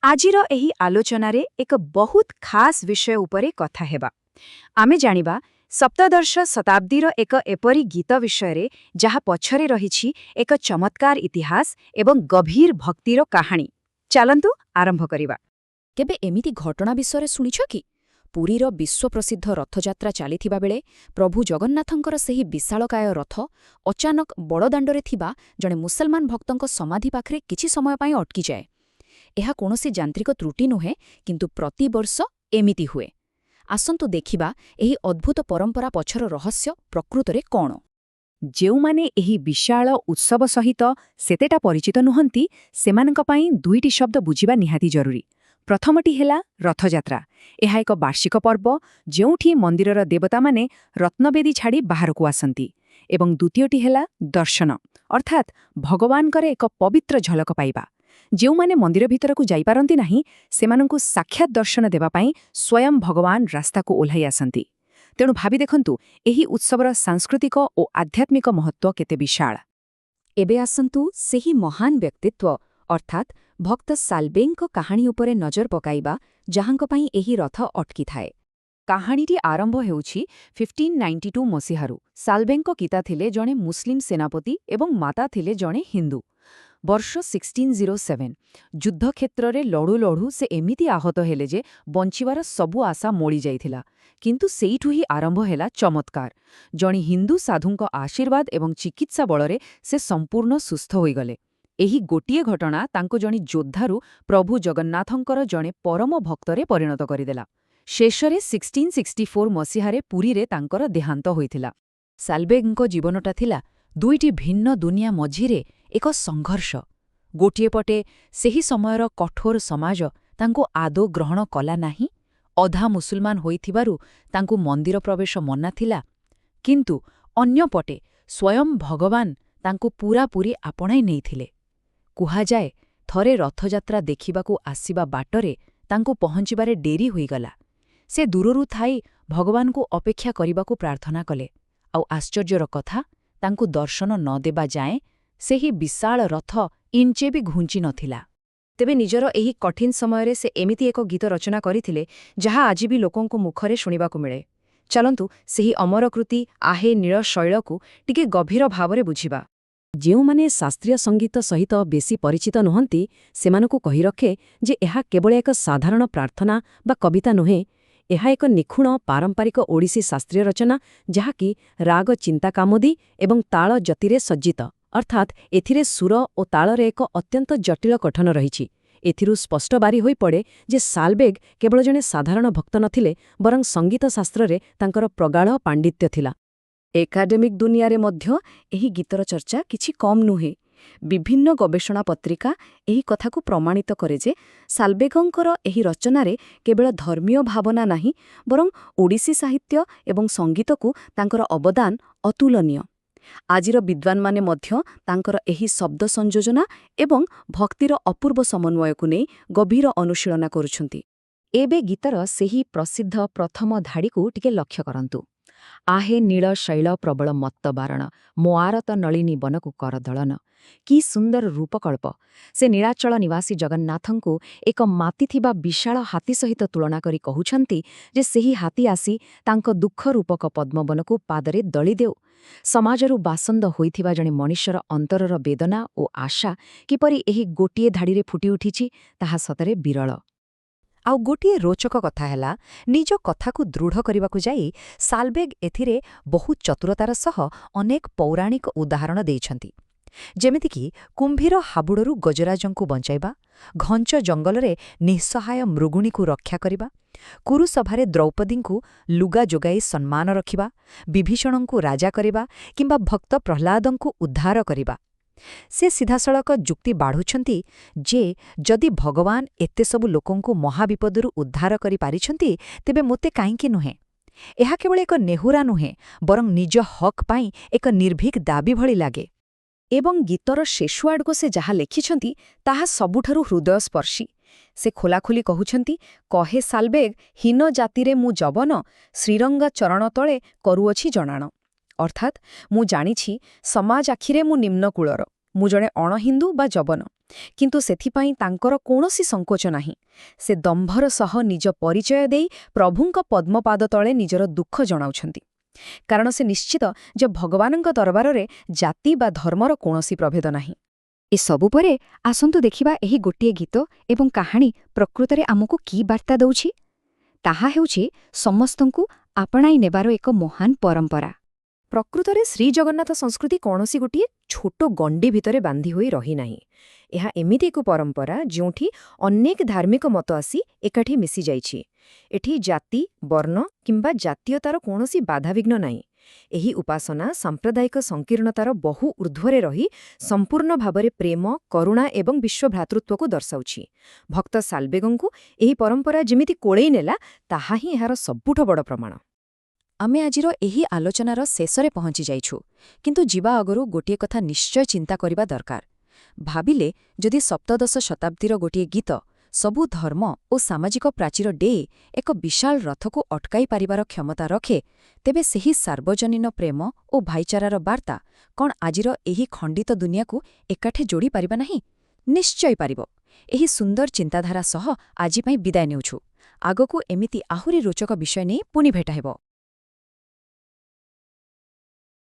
ଆଜିର ଏହି ଆଲୋଚନାରେ ଏକ ବହୁତ ଖାସ୍ ବିଷୟ ଉପରେ କଥା ହେବା। ଆମେ ଜାଣିବା ସପ୍ତଦଶ ଶତାବ୍ଦୀର ଏକ ଏପରି ଗୀତ ବିଷୟରେ ଯାହା ପଛରେ ରହିଛି ଏକ ଚମତ୍କାର ଇତିହାସ ଏବଂ ଗଭୀର ଭକ୍ତିର କାହାଣୀ। ଚାଲନ୍ତୁ ଆରମ୍ଭ କରିବା। କେବେ ଏମିତି ଘଟଣା ବିଷୟରେ ଶୁଣିଛ କି? ପୁରୀର ବିଶ୍ୱପ୍ରସିଦ୍ଧ ରଥଯାତ୍ରା ଚାଲିଥିବା ବେଳେ ପ୍ରଭୁ ଜଗନ୍ନାଥଙ୍କର ସେହି ବିଶାଳକାୟ ରଥ ଅଚାନକ ବଡ଼ଦାଣ୍ଡରେ ଥିବା ଜଣେ ମୁସଲମାନ ଭକ୍ତଙ୍କ ସମାଧି ପାଖରେ କିଛି ସମୟ ପାଇଁ ଅଟକିଯାଏ। ଏହା କୌଣସି ଯାନ୍ତ୍ରିକ ତ୍ରୁଟି ନୁହେଁ, କିନ୍ତୁ ପ୍ରତିବର୍ଷ ଏମିତି ହୁଏ। ଆସନ୍ତୁ ଦେଖିବା ଏହି ଅଦ୍ଭୁତ ପରମ୍ପରା ପଛର ରହସ୍ୟ ପ୍ରକୃତରେ କ'ଣ। ଯେଉଁମାନେ ଏହି ବିଶାଳ ଉତ୍ସବ ସହିତ ସେତେଟା ପରିଚିତ ନୁହନ୍ତି, ସେମାନଙ୍କ ପାଇଁ ଦୁଇଟି ଶବ୍ଦ ବୁଝିବା ନିହାତି ଜରୁରୀ। ପ୍ରଥମଟି ହେଲା ରଥଯାତ୍ରା। ଏହା ଏକ ବାର୍ଷିକ ପର୍ବ, ଯେଉଁଠି ମନ୍ଦିରର ଦେବତାମାନେ ରତ୍ନବେଦୀ ଛାଡ଼ି ବାହାରକୁ ଆସନ୍ତି। ଏବଂ ଦ୍ୱିତୀୟଟି ହେଲା ଦର୍ଶନ, ଅର୍ଥାତ୍ ଭଗବାନଙ୍କର ଏକ ପବିତ୍ର ଝଲକ ପାଇବା। ଯେଉଁମାନେ ମନ୍ଦିର ଭିତରକୁ ଯାଇପାରନ୍ତି ନାହିଁ, ସେମାନଙ୍କୁ ସାକ୍ଷାତ ଦର୍ଶନ ଦେବା ପାଇଁ ସ୍ୱୟଂ ଭଗବାନ ରାସ୍ତାକୁ ଓହ୍ଲାଇ ଆସନ୍ତି। ତେଣୁ ଭାବି ଦେଖନ୍ତୁ, ଏହି ଉତ୍ସବର ସାଂସ୍କୃତିକ ଓ ଆଧ୍ୟାତ୍ମିକ ମହତ୍ତ୍ୱ କେତେ ବିଶାଳ। ଏବେ ଆସନ୍ତୁ ସେହି ମହାନ ବ୍ୟକ୍ତିତ୍ୱ, ଅର୍ଥାତ୍ ଭକ୍ତ ସାଲବେଗଙ୍କ କାହାଣୀ ଉପରେ ନଜର ପକାଇବା, ଯାହାଙ୍କ ପାଇଁ ଏହି ରଥ ଅଟକିଥାଏ। କାହାଣୀଟି ଆରମ୍ଭ ହେଉଛି 1592 ମସିହାରୁ। ସାଲବେଗଙ୍କ ପିତା ଥିଲେ ଜଣେ ମୁସଲିମ ସେନାପତି ଏବଂ ମାତା ଥିଲେ ଜଣେ ହିନ୍ଦୁ। ବର୍ଷ 1607। ଯୁଦ୍ଧକ୍ଷେତ୍ରରେ ଲଢ଼ୁ ଲଢ଼ୁ ସେ ଏମିତି ଆହତ ହେଲେ ଯେ ବଞ୍ଚିବାର ସବୁ ଆଶା ମଉଳିଯାଇଥିଲା। କିନ୍ତୁ ସେଇଠୁ ହିଁ ଆରମ୍ଭ ହେଲା ଚମତ୍କାର। ଜଣେ ହିନ୍ଦୁ ସାଧୁଙ୍କ ଆଶୀର୍ବାଦ ଏବଂ ଚିକିତ୍ସା ବଳରେ ସେ ସମ୍ପୂର୍ଣ୍ଣ ସୁସ୍ଥ ହୋଇଗଲେ। ଏହି ଗୋଟିଏ ଘଟଣା ତାଙ୍କୁ ଜଣେ ଯୋଦ୍ଧାରୁ ପ୍ରଭୁ ଜଗନ୍ନାଥଙ୍କର ଜଣେ ପରମ ଭକ୍ତରେ ପରିଣତ କରିଦେଲା। ଶେଷରେ 1664 ମସିହାରେ ପୁରୀରେ ତାଙ୍କର ଦେହାନ୍ତ ହୋଇଥିଲା। ସାଲବେଗଙ୍କ ଜୀବନଟା ଥିଲା ଦୁଇଟି ଭିନ୍ନ ଦୁନିଆ ମଝିରେ ଏକ ସଂଘର୍ଷ। ଗୋଟିଏ ପଟେ ସେହି ସମୟର କଠୋର ସମାଜ ତାଙ୍କୁ ଆଦୌ ଗ୍ରହଣ କଲା ନାହିଁ। ଅଧା ମୁସଲମାନ ହୋଇଥିବାରୁ ତାଙ୍କୁ ମନ୍ଦିର ପ୍ରବେଶ ମନା ଥିଲା। କିନ୍ତୁ ଅନ୍ୟପଟେ ସ୍ୱୟଂ ଭଗବାନ ତାଙ୍କୁ ପୂରାପୂରି ଆପଣାଇ ନେଇଥିଲେ। କୁହାଯାଏ, ଥରେ ରଥଯାତ୍ରା ଦେଖିବାକୁ ଆସିବା ବାଟରେ ତାଙ୍କୁ ପହଞ୍ଚିବାରେ ଡେରି ହୋଇଗଲା। ସେ ଦୂରରୁ ଥାଇ ଭଗବାନଙ୍କୁ ଅପେକ୍ଷା କରିବାକୁ ପ୍ରାର୍ଥନା କଲେ। ଆଉ ଆଶ୍ଚର୍ଯ୍ୟର କଥା, ତାଙ୍କୁ ଦର୍ଶନ ନ ଦେବା ଯାଏଁ ସେହି ବିଶାଳ ରଥ ଇଞ୍ଚେ ବି ଘୁଞ୍ଚି ନଥିଲା। ତେବେ ନିଜର ଏହି କଠିନ ସମୟରେ ସେ ଏମିତି ଏକ ଗୀତ ରଚନା କରିଥିଲେ, ଯାହା ଆଜି ବି ଲୋକଙ୍କ ମୁଖରେ ଶୁଣିବାକୁ ମିଳେ। ଚାଲନ୍ତୁ ସେହି ଅମର କୃତି ଆହେ ନୀଳ ଶୈଳକୁ ଟିକେ ଗଭୀର ଭାବରେ ବୁଝିବା। ଯେଉଁମାନେ ଶାସ୍ତ୍ରୀୟ ସଙ୍ଗୀତ ସହିତ ବେଶୀ ପରିଚିତ ନୁହନ୍ତି, ସେମାନଙ୍କୁ କହି ରଖେ ଯେ ଏହା କେବଳ ଏକ ସାଧାରଣ ପ୍ରାର୍ଥନା ବା କବିତା ନୁହେଁ। ଏହା ଏକ ନିଖୁଣ ପାରମ୍ପରିକ ଓଡ଼ିଶୀ ଶାସ୍ତ୍ରୀୟ ରଚନା, ଯାହାକି ରାଗ ଚିନ୍ତାକାମୋଦୀ ଏବଂ ତାଳ ଯତିରେ ସଜ୍ଜିତ। ଅର୍ଥାତ୍ ଏଥିରେ ସୁର ଓ ତାଳରେ ଏକ ଅତ୍ୟନ୍ତ ଜଟିଳ ଗଠନ ରହିଛି। ଏଥିରୁ ସ୍ପଷ୍ଟ ବାରି ହୋଇପଡ଼େ ଯେ ସାଲବେଗ କେବଳ ଜଣେ ସାଧାରଣ ଭକ୍ତ ନଥିଲେ, ବରଂ ସଙ୍ଗୀତ ଶାସ୍ତ୍ରରେ ତାଙ୍କର ପ୍ରଗାଢ଼ ପାଣ୍ଡିତ୍ୟ ଥିଲା। ଏକାଡେମିକ୍ ଦୁନିଆରେ ମଧ୍ୟ ଏହି ଗୀତର ଚର୍ଚ୍ଚା କିଛି କମ୍ ନୁହେଁ। ବିଭିନ୍ନ ଗବେଷଣା ପତ୍ରିକା ଏହି କଥାକୁ ପ୍ରମାଣିତ କରେ ଯେ ସାଲବେଗଙ୍କର ଏହି ରଚନାରେ କେବଳ ଧର୍ମୀୟ ଭାବନା ନାହିଁ, ବରଂ ଓଡ଼ିଶୀ ସାହିତ୍ୟ ଏବଂ ସଙ୍ଗୀତକୁ ତାଙ୍କର ଅବଦାନ ଅତୁଳନୀୟ। ଆଜିର ବିଦ୍ୱାନମାନେ ମଧ୍ୟ ତାଙ୍କର ଏହି ଶବ୍ଦ ସଂଯୋଜନା ଏବଂ ଭକ୍ତିର ଅପୂର୍ବ ସମନ୍ୱୟକୁ ନେଇ ଗଭୀର ଅନୁଶୀଳନ କରୁଛନ୍ତି। ଏବେ ଗୀତର ସେହି ପ୍ରସିଦ୍ଧ ପ୍ରଥମ ଧାଡ଼ିକୁ ଟିକେ ଲକ୍ଷ୍ୟ କରନ୍ତୁ। ଆହେ ନୀଳ ଶୈଳ ପ୍ରବଳ ମତ୍ତ ବାରଣ, ମୋ ଆରତ ନଳିନୀ ବନକୁ କରଦଳନ। କି ସୁନ୍ଦର ରୂପକଳ୍ପ! ସେ ନୀଳାଚଳ ନିବାସୀ ଜଗନ୍ନାଥଙ୍କୁ ଏକ ମାତିଥିବା ବିଶାଳ ହାତୀ ସହିତ ତୁଳନା କରି କହୁଛନ୍ତି ଯେ ସେହି ହାତୀ ଆସି ତାଙ୍କ ଦୁଃଖ ରୂପକ ପଦ୍ମବନକୁ ପାଦରେ ଦଳିଦେଉ। ସମାଜରୁ ବାସନ୍ଦ ହୋଇଥିବା ଜଣେ ମଣିଷର ଅନ୍ତରର ବେଦନା ଓ ଆଶା କିପରି ଏହି ଗୋଟିଏ ଧାଡ଼ିରେ ଫୁଟିଉଠିଛି, ତାହା ସତରେ ବିରଳ। ଆଉ ଗୋଟିଏ ରୋଚକ କଥା ହେଲା, ନିଜ କଥାକୁ ଦୃଢ଼ କରିବାକୁ ଯାଇ ସାଲବେଗ ଏଥିରେ ବହୁ ଚତୁରତାର ସହ ଅନେକ ପୌରାଣିକ ଉଦାହରଣ ଦେଇଛନ୍ତି, ଯେମିତିକି କୁମ୍ଭୀର ହାବୁଡ଼ରୁ ଗଜରାଜଙ୍କୁ ବଞ୍ଚାଇବା, ଘଞ୍ଚ ଜଙ୍ଗଲରେ ନିଃସହାୟ ମୃଗୁଣୀକୁ ରକ୍ଷା କରିବା, କୁରୁସଭାରେ ଦ୍ରୌପଦୀଙ୍କୁ ଲୁଗା ଯୋଗାଇ ସମ୍ମାନ ରଖିବା, ବିଭୀଷଣଙ୍କୁ ରାଜା କରିବା କିମ୍ବା ଭକ୍ତ ପ୍ରହ୍ଲାଦଙ୍କୁ ଉଦ୍ଧାର କରିବା। ସେ ସିଧାସଳଖ ଯୁକ୍ତି ବାଢ଼ୁଛନ୍ତି ଯେ ଯଦି ଭଗବାନ ଏତେ ସବୁ ଲୋକଙ୍କୁ ମହାବିପଦରୁ ଉଦ୍ଧାର କରିପାରିଛନ୍ତି, ତେବେ ମୋତେ କାହିଁକି ନୁହେଁ? ଏହା କେବଳ ଏକ ନେହୁରା ନୁହେଁ, ବରଂ ନିଜ ହକ୍ ପାଇଁ ଏକ ନିର୍ଭୀକ ଦାବି ଭଳି ଲାଗେ। ଏବଂ ଗୀତର ଶେଷ ଆଡ଼କୁ ସେ ଯାହା ଲେଖିଛନ୍ତି, ତାହା ସବୁଠାରୁ ହୃଦୟସ୍ପର୍ଶୀ। ସେ ଖୋଲାଖୋଲି କହୁଛନ୍ତି, କହେ ସାଲବେଗ ହୀନ ଜାତିରେ ମୁଁ ଯବନ, ଶ୍ରୀରଙ୍ଗ ଚରଣ ତଳେ କରୁଅଛି ଜଣାଣ। ଅର୍ଥାତ୍ ମୁଁ ଜାଣିଛି, ସମାଜ ଆଖିରେ ମୁଁ ନିମ୍ନକୂଳର। ମୁଁ ଜଣେ ଅଣହିନ୍ଦୁ ବା ଯବନ। କିନ୍ତୁ ସେଥିପାଇଁ ତାଙ୍କର କୌଣସି ସଂକୋଚ ନାହିଁ। ସେ ଦମ୍ଭର ସହ ନିଜ ପରିଚୟ ଦେଇ ପ୍ରଭୁଙ୍କ ପଦ୍ମପାଦ ତଳେ ନିଜର ଦୁଃଖ ଜଣାଉଛନ୍ତି। କାରଣ ସେ ନିଶ୍ଚିତ ଯେ ଭଗବାନଙ୍କ ଦରବାରରେ ଜାତି ବା ଧର୍ମର କୌଣସି ପ୍ରଭେଦ ନାହିଁ। ଏସବୁ ପରେ ଆସନ୍ତୁ ଦେଖିବା ଏହି ଗୋଟିଏ ଗୀତ ଏବଂ କାହାଣୀ ପ୍ରକୃତରେ ଆମକୁ କି ବାର୍ତ୍ତା ଦେଉଛି। ତାହା ହେଉଛି ସମସ୍ତଙ୍କୁ ଆପଣାଇ ନେବାର ଏକ ମହାନ ପରମ୍ପରା। ପ୍ରକୃତରେ ଶ୍ରୀଜଗନ୍ନାଥ ସଂସ୍କୃତି କୌଣସି ଗୋଟିଏ ଛୋଟ ଗଣ୍ଡି ଭିତରେ ବାନ୍ଧି ହୋଇ ରହିନାହିଁ। ଏହା ଏମିତି ଏକ ପରମ୍ପରା ଯେଉଁଠି ଅନେକ ଧାର୍ମିକ ମତ ଆସି ଏକାଠି ମିଶିଯାଇଛି। ଏଠି ଜାତି, ବର୍ଣ୍ଣ କିମ୍ବା ଜାତୀୟତାର କୌଣସି ବାଧାବିଘ୍ନ ନାହିଁ। ଏହି ଉପାସନା ସାମ୍ପ୍ରଦାୟିକ ସଂକୀର୍ଣ୍ଣତାର ବହୁ ଊର୍ଦ୍ଧ୍ୱରେ ରହି ସମ୍ପୂର୍ଣ୍ଣ ଭାବରେ ପ୍ରେମ, କରୁଣା ଏବଂ ବିଶ୍ୱଭ୍ରାତୃତ୍ୱକୁ ଦର୍ଶାଉଛି। ଭକ୍ତ ସାଲବେଗଙ୍କୁ ଏହି ପରମ୍ପରା ଯେମିତି କୋଳେଇ ନେଲା, ତାହା ହିଁ ଏହାର ସବୁଠୁ ବଡ଼ ପ୍ରମାଣ। ଆମେ ଆଜିର ଏହି ଆଲୋଚନାର ଶେଷରେ ପହଞ୍ଚି ଯାଇଛୁ, କିନ୍ତୁ ଯିବା ଆଗରୁ ଗୋଟିଏ କଥା ନିଶ୍ଚୟ ଚିନ୍ତା କରିବା ଦରକାର। ଭାବିଲେ, ଯଦି ସପ୍ତଦଶ ଶତାବ୍ଦୀର ଗୋଟିଏ ଗୀତ ସବୁ ଧର୍ମ ଓ ସାମାଜିକ ପ୍ରାଚୀର ଡେଇଁ ଏକ ବିଶାଳ ରଥକୁ ଅଟକାଇ ପାରିବାର କ୍ଷମତା ରଖେ, ତେବେ ସେହି ସାର୍ବଜନୀନ ପ୍ରେମ ଓ ଭାଇଚାରାର ବାର୍ତ୍ତା କ'ଣ ଆଜିର ଏହି ଖଣ୍ଡିତ ଦୁନିଆକୁ ଏକାଠି ଯୋଡ଼ି ପାରିବା ନାହିଁ? ନିଶ୍ଚୟ ପାରିବ। ଏହି ସୁନ୍ଦର ଚିନ୍ତାଧାରା ସହ ଆଜି ପାଇଁ ବିଦାୟ ନେଉଛୁ। ଆଗକୁ ଏମିତି ଆହୁରି ରୋଚକ ବିଷୟ ନେଇ ପୁଣି ଭେଟ ହେବ।